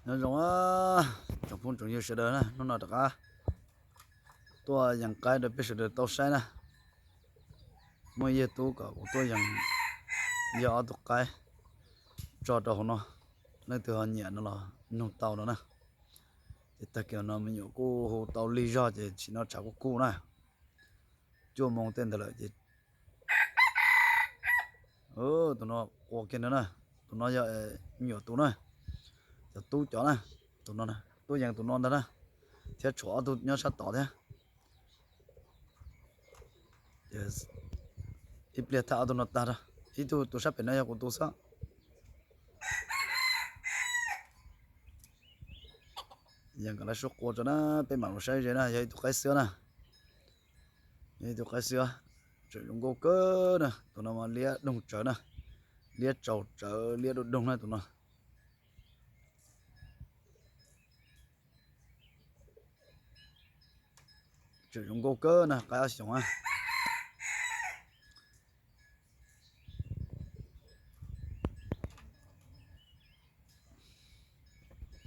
Nyob zoo tsoom phooj tsoom ywg sawv daws na, hnub no rov qab tuaj yees qaib rau peb sawv daws tau saib na. Muaj ib yawg tub kom kuv tuaj yees yog ob tug qaib tso rau hauv no, leej twg ho nyiam no los nug tau no na. Ces tag kis no me nyuam kuj hu tau lig zog ces sim no tshav kuj kub na, cuaj moos tej ntawd lawm ces tus no qua kiag no na. Tus no yog me nyuam tus na, cov tub cov na. Tus no tuaj yees tus no ntag na, thiab tshuav ob tug nyob sab tod thiab. Ib pliag thaij ob tug no tag rau. Ib tug tus sab pem no yog kuv tus xwb. Yees kom lawv sib qua tso na, peb mam los saib ze na. Yog ib tug qaib xwb na, yog ib tug qaib xwb, tseem zoo nkauj kawg na. Tus no mas liab doog tsawv na, liab tsaus tsawv liab doog doog na tus no. Tseem zoo nkauj kawg na, qaib ob xyoos na.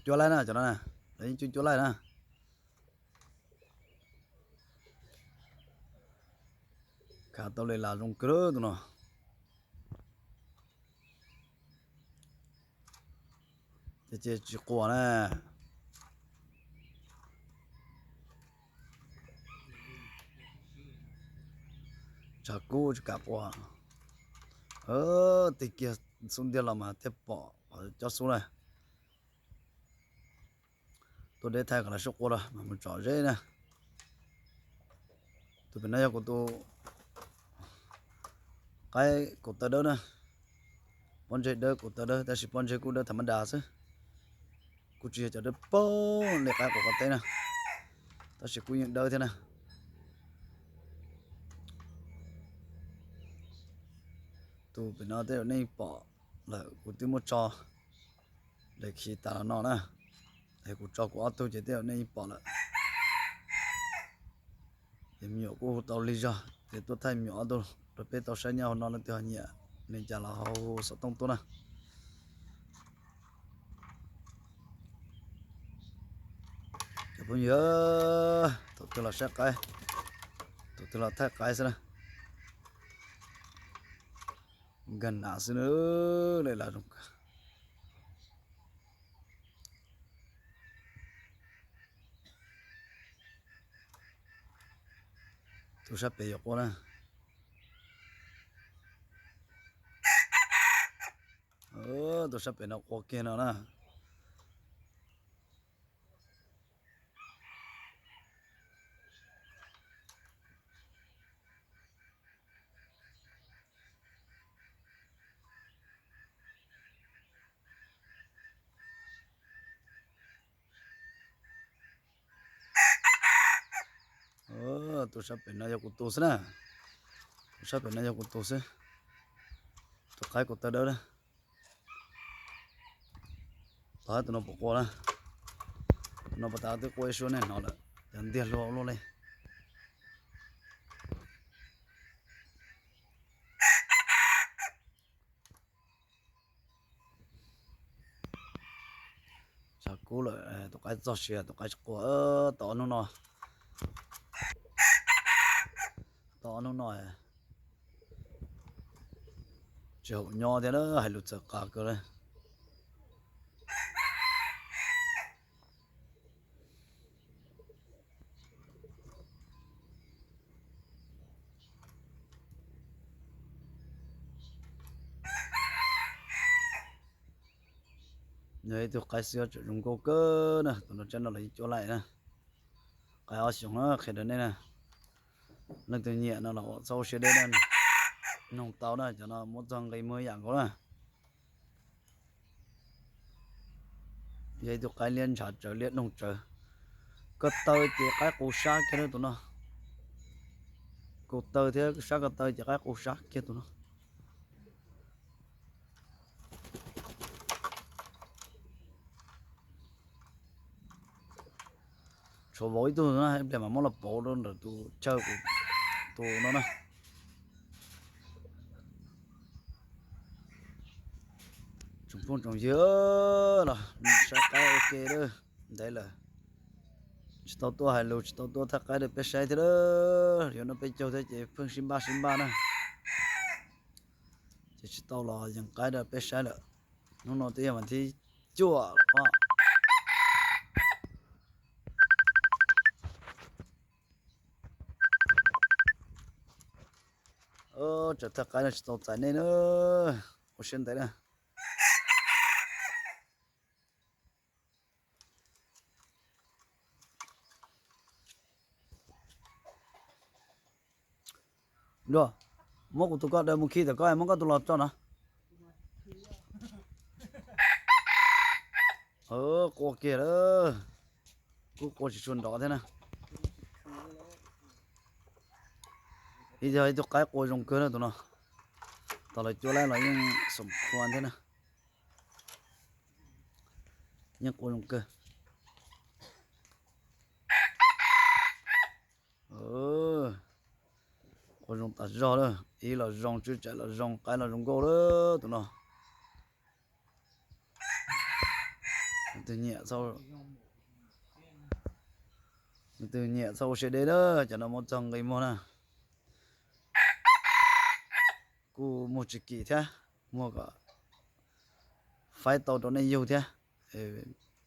Cuaj laij na cov no, lawv yeej cuaj cuaj laij na. Khav tau li las zoo kawg tus no. Ces tsis quas na. Tshav kub tsis kam quas. Tig kiag xub ntiag los mas thiaj pom qhov cob xub na. Tuaj deb thaij kom lawv sib qua los mas mus tsom zeb na. Tus pem no yog kuv tus qaib kaus taw dawb na. Pob ntseg dawb kaus taw dawb, tab sis pob ntseg kuj dawb tham mab das xwb. Kuj tsis yog cov dawb paug li qaib quav qaib teb na, tab sis kuj yeej dawb thiab na. Tus pem no tej zaum nej pom lawm, kuv twb muab tso daim khiv tas los no na. Es kuv tso kuv ob tug ces tej zaum nej yeej pom lawm. Ces me nyuam kuj hu tau lig zog ces tuaj thaij me nyuam ob tug rau peb tau saib nyob hauv no, leej twg ho nyiam li cas los ho hu xov tooj tuaj na. Cov phooj ywg, thaum twg los saib qaib, thaum twg los thaij qaib xwb na. Nkag nas xwb na, lawv zoo kawg. Tus sab pem yuav qua na. Tus sab pem no qua kiag no na. Tus sab pem no yog kuv tus xwb na. Tus sab pem no yog kuv tus xwb. Tus qaib kuv taw dawb na. Tos tus no puas qua na. Tus no puas tas twb qua ib suab nej hnov lawm, cov ntiag hluas luaj li. Tshav kub lawm, tus qaib txog siav, tus qaib tsis qua. Tau ob hnub no, tau ob hnub no tsis haum nyob thiab na, hais lus txawv qas kawg li. Yog ib tug qaib xiab tseem zoo nkauj kawg na, tus no tsab no los yeej cuaj laij na. Qaib ob xyoos na, qhia rau nej na. Leej twg nyiam no los ua txhob ua siab deb na, noog tau na, cov no muab txog nqi muag ib yam nkaus na. Yog ib tug qaib liab ntshav tsawv liab doog tsawv. Ko taw ces qaib qus sab kiag tus no. Ko taw thiab sab ko taw ces qaib qus sab kiag tus no. Tshuav vauv ib tug na, ib pliag mam muab los pauv rau ntawm tus chaw kuv tus no na. Tsoom phooj tsoom ywg los saib qaib ua ke lawm, ntev lawm. Tsis tau tuaj hais lus, tsis tau tuaj thaij qaib rau peb saib thiab. Yuav no peb caug thiab ces pheej sib npaj sib npaj na. Ces tsis tau los yees qaib rau peb saib lawm. Hnub no twb yog vas thib cuaj lawm os. Tseem thaj qaib no tsis tau txais nej na. Ua siab ntev na. Dua, muab kuv tus koj daws mus khi tom koj, muab koj tus los tso no. Qua kiag lawm. Kuj qua tsis tshua nrov thiab na. Ib yog ib tug qaib qua zoo kawg na tus no. Thaum lawv cua laij los yeej xoom khua thiab na. Yeej qua zoo kawg. Qua zoo tas zog lawm, ib los zoo, tswb tsaim los zoo, qaib los zoo nkauj lawm tus no. Nws twg nyiam txhob ua siab deb na, cov no muab txog nqi muag na. Kuj muag tsis kim thiab, muag kom faib tau rau nej yug thiab,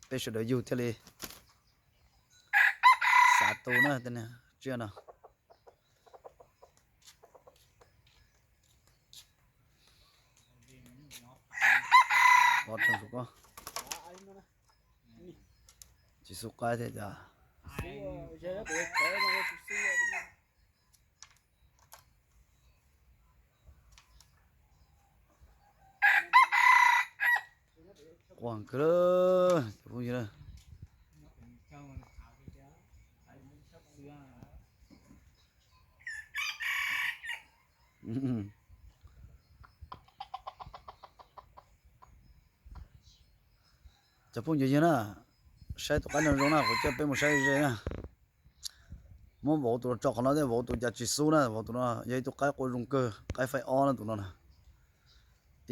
peb sawv daws yug thiaj li xav tu na, tsiaj no. Tsis xub qaib thiab cas. Quaj kawg cov phooj ywg. Cov phooj ywg na, saib tus qaib no zoo na, kuv coj peb mus saib ze na. Muab vauv tus los tso qhov no thiab, vauv tus cas tsis xub na, vauv tus no yog ib tug qaib qua zoo kawg, qaib faib ob na tus no na.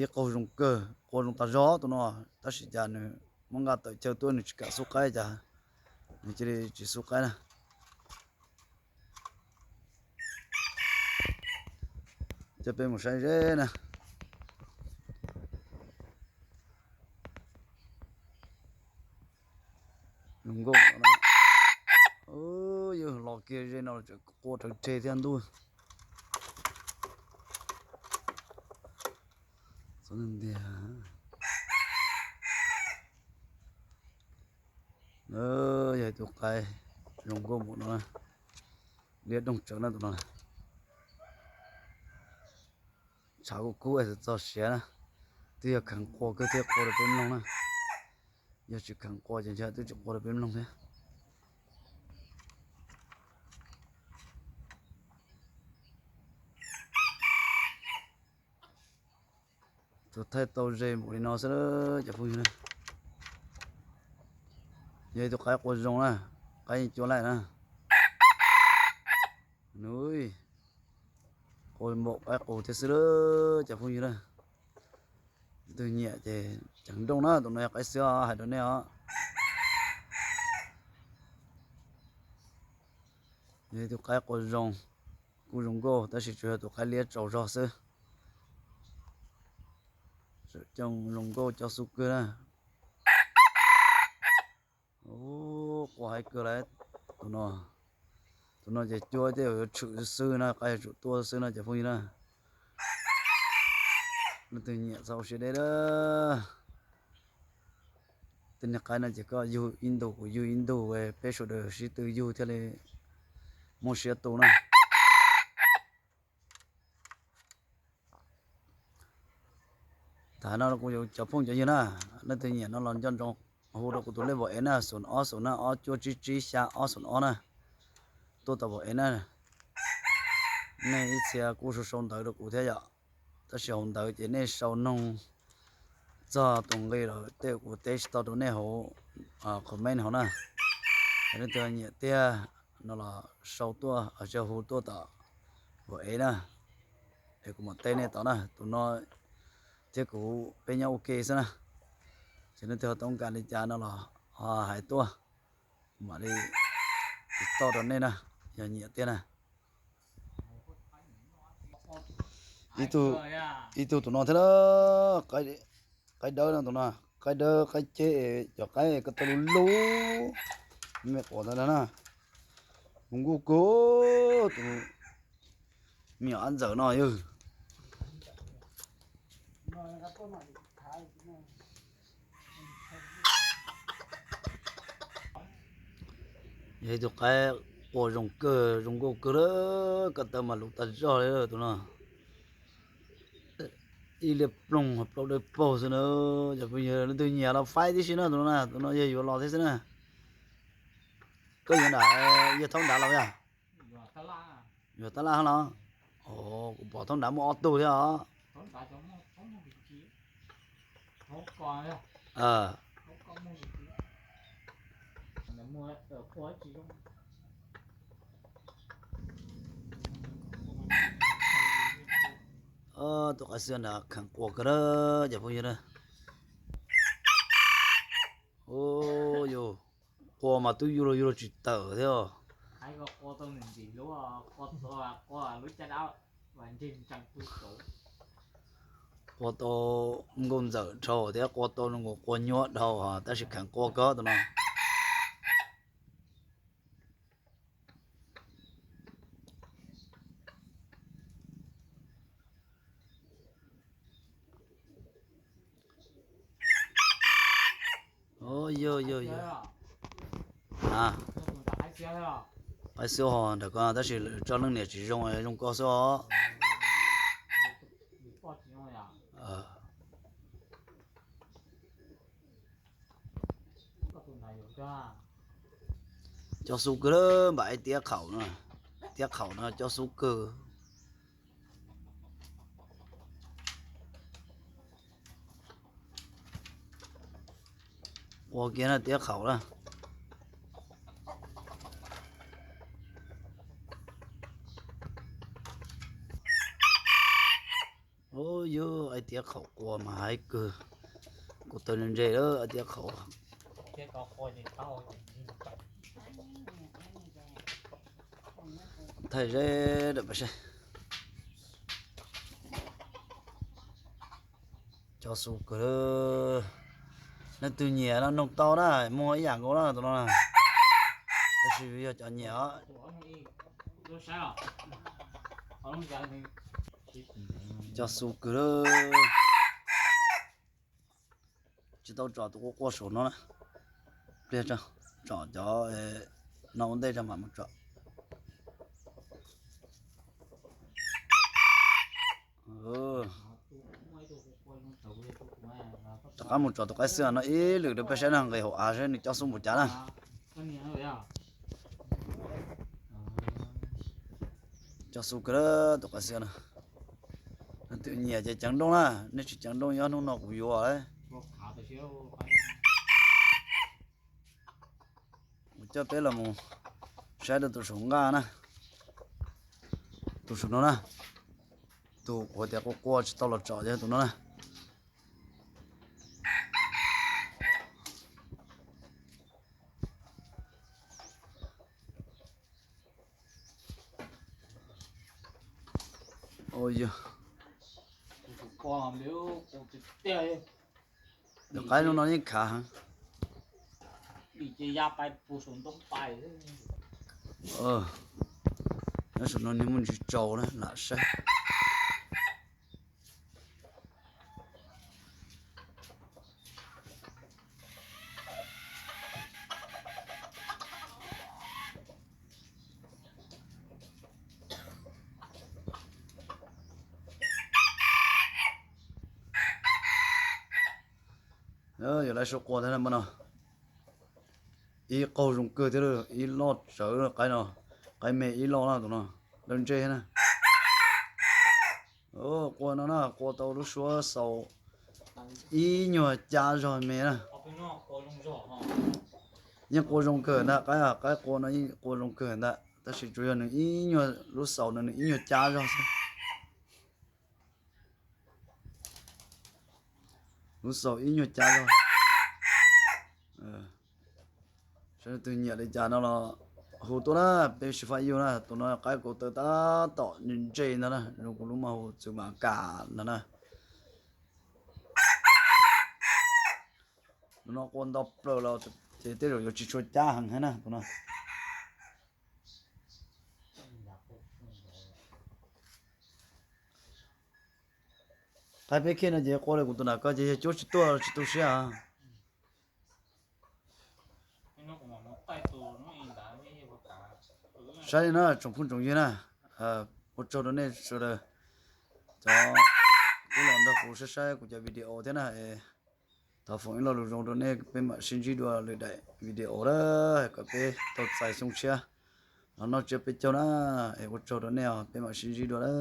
Ib qaug zoo kawg, qua zoo tas zog tus no, tab sis cas nws muab nqa tawm chaw tuaj nws tsis kam xub qaib cas, nws cia li tsis xub qaib na. Coj peb mus saib ze na. Zoo nkauj no, yog los kiag ze no tseem qua rawv rhe thiab ntuj. Yog ib tug qaib zoo nkauj npaum no, liab doog tsawv na tus no. Tshav kuj kub es txog siav na, twb yog kheev qua kawg thiaj qua rau peb mloog na. Yog tsis kheev qua ces ntshe twb tsis qua rau peb mloog thiab. Tus thaij tau ze npaum li no xwb cov phooj ywg na. Yog ib tug qaib qua zoo na, qaib yeej cua laij na. Nws qua npaum qaib qus thiab xwb cov phooj ywg na. Leej twg nyiam ces ceev nrooj na, tus no yog qaib xwb hais rau nej os. Yog ib tug qaib qua zoo, kuj zoo nkauj tab sis tsuas yog tus qaib liab tsaus zog xwb. Coj zoo nkauj coj xub kawg na. Qua haib kawg lawm tus no. Tus no ces cua tej yuav tshwm xwb xwb na, qaib yuav tsum tuaj xwb na cov phooj ywg na. Leej twg nyiam txhob ua siab deb lawm. Tej niag qaib no ces koj yug ib ntus kuv yug ib ntus, peb sawv daws sib tw yug thiaj li muaj siab tu na. Thaum no kuv yuav cov phooj cov ywg na, leej twg nyiam no los nco ntsoov hu rau kuv tus lej vauv ev na, xoom ob xoom na, ob cuaj tsib tsib xya ob xoom ob na. Tuaj tau vauv ev na. Nej ib txhia kuj sau sau ntawv rau kuv thiab yom, tab sis hauv ntawv ces nej sau noog txog tus nqi los tej kuv teb tsis tau rau nej hauv comment hauv na. Yog leej twg nyiam tiag no los sau tuaj, hu tuaj tom vauv ev na, es kuv mam teb nej tau na. Tus no thiab kuv peb nyob ua ke xwb na. Ces leej twg ho toob kas li cas no los Hais tuaj, mam li tso rau nej na, yog nyiam tiag na. Ib tug, ib tug tus no thiab na, qaib dawb no, tus no, qaib dawb qaib ceb, cov qaib ko taw lub lub, me quav ntawd na, zoo nkauj kawg, tus me nyuam ab ntxawm no yog. Yog ib tug qaib qua zoo kawg, zoo nkauj kawg lawm, ko taw mas lus tas zog li tus no. Ib liab ploog plaub dawb paug xwb na. Cov phooj ywg, leej twg nyiam los faib tib si na, tus no na, tus no yog yuav los thiab xwb na. Koj yuav nram, yog thaub nrad los yog? Yuav tab laj hab los? Kuv pom thaub nrad muaj ob tug thiab os. Tus qaib xwb nrad kheev qua kawg na, cov phooj ywg na. Yus qua mas twb yuj luag yuj luag tsis tawm thiab os. Qua tau nkauj ntxawm dhau thiab qua tau zoo nkaus qua nyuab dhau, tab sis kheev qua kawg tus no. Yog, yog, yog. Qaib xwb ho ntawm ko tab sis lawv tso leej niam tsis zoo, zoo koj xwb os. Coj xub kawg, npam ib tiab qhaum no, tiab qhaum no coj xub kawg. Qua kiag na, tiab qhaum na. Yog, ib tiab qhaum qua mas haib kawg. Kuv taw ntse ntse lawm, ib tiab qhaum. Thaij zeb rau peb saib. Cov xu kawg. Leej twg nyiam no noog tau na, muag ib yam nkaus na tus no na. Tab sis yog cov nyiam os. Cov xu kawg. Tsis tau tsom tus quaj quaj saum no na. Pliag tso, tsom cov no ua ntej tso mam mus tsom. Rov qab mus tsom tus qaib xwb no ib lwm rau peb saib na, nqis hauv av saib nws coj xub npaum cas na. Coj xub kawg tus qaib xwb na. Leej twg nyiam ces ceev nrooj na, nej tsis ceev nrooj nyob hnub no kuv yuav lawm. Mus coj peb los mus saib rau tus saum nqaj na. Tus saum no na. Tus kuv tias quaj quaj tsis tau los tsom yog tus no na. Tus qaib no no yeej khav heev. Nyob saum no niag muaj ntsis tsaus na, lam saib. Yog lawv sib quaj thiab no. Ib qaug zoo kawg thiab, ib loj tsawv qaib no, qaib me ib loj na tus no, lawv ntsej na. Qua no na, qua tau lub suab xaus ib nyuag cab zog me na. Yeej qua zoo kawg ntag, qaib, qaib qua no yeej qua zoo kawg ntag, tab sis tsuas yog nws ib nyuag lub xaus no nws ib nyuag cab zog xwb. Lub xaus ib nyuag cab zog. Saib leej twg nyiam li cas no los hu tuaj na, peb sib faib yug na. Tus no qaib kaus taw tab tom ntse ntse ntag na, zoo kuv lub maj hu txwv mas kam ntag na. Tus no qua nto plaws los ces tej zaum yuav tsis tshua cab heev thiab na tus no. Qaib peb khej no ces qua li kuv tus nram ko ces yog cuab tsis tuaj tsis tu siab. Saib li na tsoom phooj tsoom ywg na, ua tsaug rau nej sawv daws cov peb los nrog kuv saib saib kuv cov video thiab na. Thov foom ib lo lus zoo rau nej, peb mam sib ntsib dua lwm daim video na, kom peb tau txais xyoo tshiab los noj tsiab peb caug na. Es ua tsaug rau nej os, peb mam sib ntsib dua na.